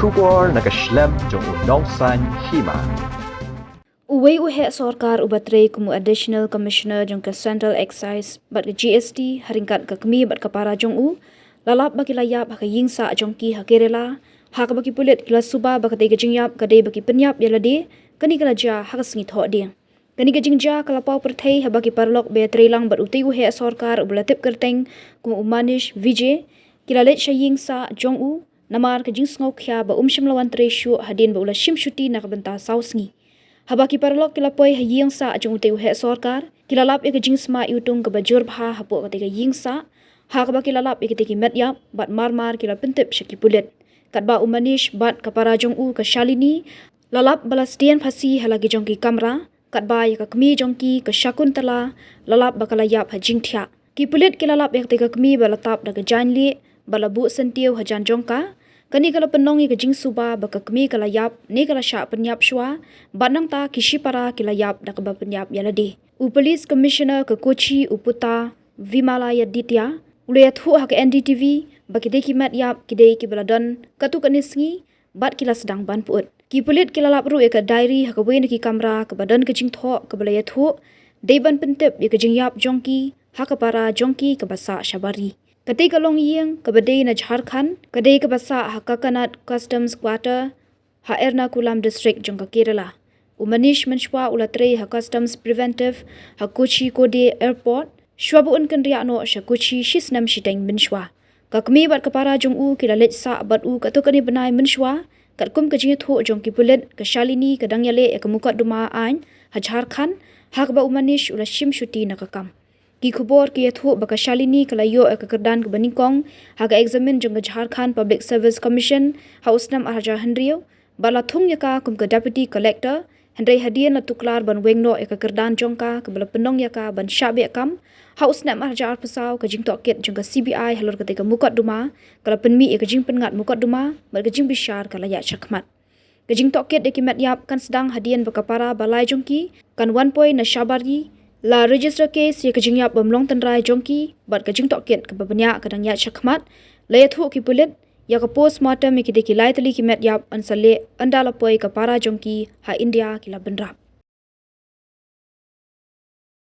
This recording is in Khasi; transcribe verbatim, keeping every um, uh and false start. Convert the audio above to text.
Khubor na ka shlem jong u Nongsaiñ Hima. Uwei u heh sorkar uba trei kum u Additional Commissioner jong ka Central Excise bad ka G S T ha ryngkat ka kmie bad ka para jong u, la lap ba ki la ïap ha ka ïing sah jong ki ha Kerala, ha kaba ki pulit ki la suba ba katei ka jingïap ka dei ba ki pynïap ïa lade, kane ka la jia ha ka sngi Thohdieng. Kane ka jingjia ka la paw pyrthei haba ki paralok ba ïatrei lang bad utei u heh sorkar uba la tip kyrteng kum u Manish Vijay, ki la leit sha ïing sah jong u, namar ka jingsngewkhia ba um shym la wan trei shuh hadien ba u la shim shuti na ka bynta saw sngi. Haba ki paralok ki la poi ha ïing sah jong utei u heh sorkar, ki la lap ïa ka jingsma iwtung kaba jur bha hapoh katei ka ïing sah, ha kaba ki la lap ïa kitei ki met ïap, bad mar mar ki la pyntip sha ki pulit. Katba u Manish bad ka para jong u ka Shalini, la lap ba la sdien phasi ha la ki jong ki kamra, katba ïa ka kmie jong ki ka Shakuntala, la lap ba ka la ïap ha jingthiah. Ki pulit ki la lap ïa katei ka kmie ba la tap da ka jaiñ lieh, ba la buh syntiew hajan jong ka. Kane ka la pynlong ïa ka jingsuba ba ka kmie ka la ïap, ne ka la shah pynïap shuwa, bad nangta ki shipara ki la ïap da kaba pynïap ïa lade. U Police Commissioner ka Kochi u Putha Vimalayaditya, u la ïathuh ha ka N D T V, ba ki dei ki met ïap, ki dei kiba la don katto katne sngi, bad ki la sdang ban pyut. Ki pulit ki la lap ruh ïa ka diary ha kawei na ki kamra kaba don ka jingthoh kaba la ïathuh, dei ban pyntip ïa ka jingïap jong ki, ha ka para jong ki kaba sah sha Bari. Katei ka longïing kaba dei na Jharkhand, ka dei kaba sah ha Kakinada Customs Quarter, ha Ernakulam District jong ka Kerala. U Manish mynshuwa u la trei ha Customs Preventive, ha Kochi Kode Airport, shuwa ba un kynriah noh sha Kochi shi snem shiteng mynshuwa. Ka kmie bad ka para jong u ki la leit sah bad u katto katne bnai mynshuwa, katkum ka jingïathuh jong ki pulit, ka Shalini ka dang ïaleh ïa ka mukotduma aiñ ha Jharkhand, ha kaba u Manish u la shim shuti na ka kam. Ki khubor ki ïathuh ba ka Shalini ka la ïoh ïa ka kyrdan kaba nyngkong ha ka eksamin jong ka Jharkhand Public Service Commission ha u snem ar hajar hynriew, bad la thung ïa ka kum ka Deputy Collector, hynrei hadien la tuklar ban weng noh ïa ka kyrdan jong ka kaba la pynlong ïa ka ban shah beh kam ha u snem ar hajar arphew saw. Ka jingtohkit jong ka C B I halor katei ka mukotduma ka la pynmih ïa ka jingpynngat mukotduma, bad ka jingbishar ka la ïaid shakhmat. Ka jingtohkit ïa ki met ïap kan sdang hadien ba ka para ba lai jong ki kan wan poi na Shabari, la register case ïa ka jingïap bym long tynrai jong ki, bad ka jingtohkit kaba bniah ka dang ïaid shakhmat. La ïathuh ki pulit, ïa ka postmortem ïa kitei ki lai tylli ki met ïap yn sa leh ynda la poi ka para jong ki ha India ki la bynrap.